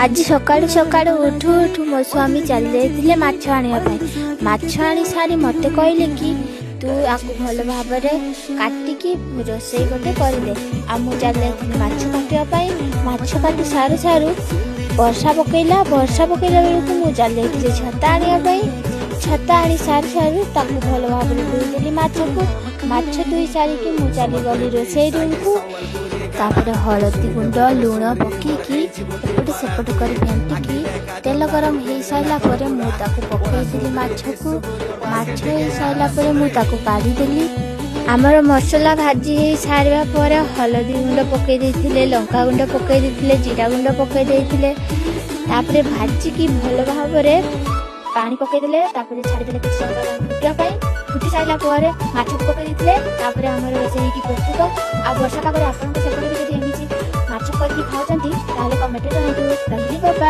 ଆଜି ସକାଳୁ ସକାଳୁ ଉଠୁ ଉଠୁ ମୋ ସ୍ୱାମୀ ଚାଲି ଯାଇଥିଲେ ମାଛ ଆଣିବା ପାଇଁ। ମାଛ ଆଣି ସାରି ମୋତେ କହିଲେ କି ତୁ ଆକୁ ଭଲ ଭାବରେ କାଟିକି ରୋଷେଇ ଗୋଟେ କରିଦେ। ଆଉ ମୁଁ ଚାଲି ଯାଇଥିଲି ମାଛ କାଟିବା ପାଇଁ। ମାଛ କାଟି ସାରୁ ସାରୁ ବର୍ଷା ପକେଇଲା। ବର୍ଷା ପକେଇଲା ବେଳକୁ ମୁଁ ଚାଲି ଯାଇଥିଲି ଛତା ଆଣିବା ପାଇଁ। ଛତା ଆଣି ସାରୁ ସାରୁ ତାକୁ ଭଲ ଭାବରେ ଧୋଇଦେଲି ମାଛକୁ। ମାଛ ଧୋଇ ସାରିକି ମୁଁ ଚାଲିଗଲି ରୋଷେଇ ରୁମକୁ। ତାପରେ ହଳଦୀ ଗୁଣ୍ଡ, ଲୁଣ ପକେଇକି ଏପଟେ ସେପଟ କରି ଫେଣ୍ଟିକି, ତେଲ ଗରମ ହେଇସାରିଲା ପରେ ମୁଁ ତାକୁ ପକେଇଦେଲି ମାଛକୁ। ମାଛ ହେଇସାରିଲା ପରେ ମୁଁ ତାକୁ କାଢ଼ିଦେଲି। ଆମର ମସଲା ଭାଜି ହେଇ ସାରିବା ପରେ ହଳଦୀ ଗୁଣ୍ଡ ପକେଇ ଦେଇଥିଲେ, ଲଙ୍କା ଗୁଣ୍ଡ ପକେଇ ଦେଇଥିଲେ, ଜିରା ଗୁଣ୍ଡ ପକେଇ ଦେଇଥିଲେ। ତାପରେ ଭାଜିକି ଭଲ ଭାବରେ ପାଣି ପକେଇଦେଲେ। ତାପରେ ଛାଡ଼ିଦେଲେ କିଛି ସମୟ ଫୁଟିବା ପାଇଁ। ଫୁଟି ସାରିଲା ପରେ ମାଛକୁ ପକେଇ ଦେଇଥିଲେ। ତାପରେ ଆମର ରୋଷେଇ ହେଇକି ପ୍ରସ୍ତୁତ। ଆଉ ବର୍ଷା ପାଗରେ ଆପଣଙ୍କ ସେପଟେ ବି ଯଦି ଏମିତି ମାଛ କରିକି ଖାଉଛନ୍ତି, ତାହେଲେ କମେଣ୍ଟରେ ଜଣାନ୍ତୁ। ରହିଲି, ବାବା।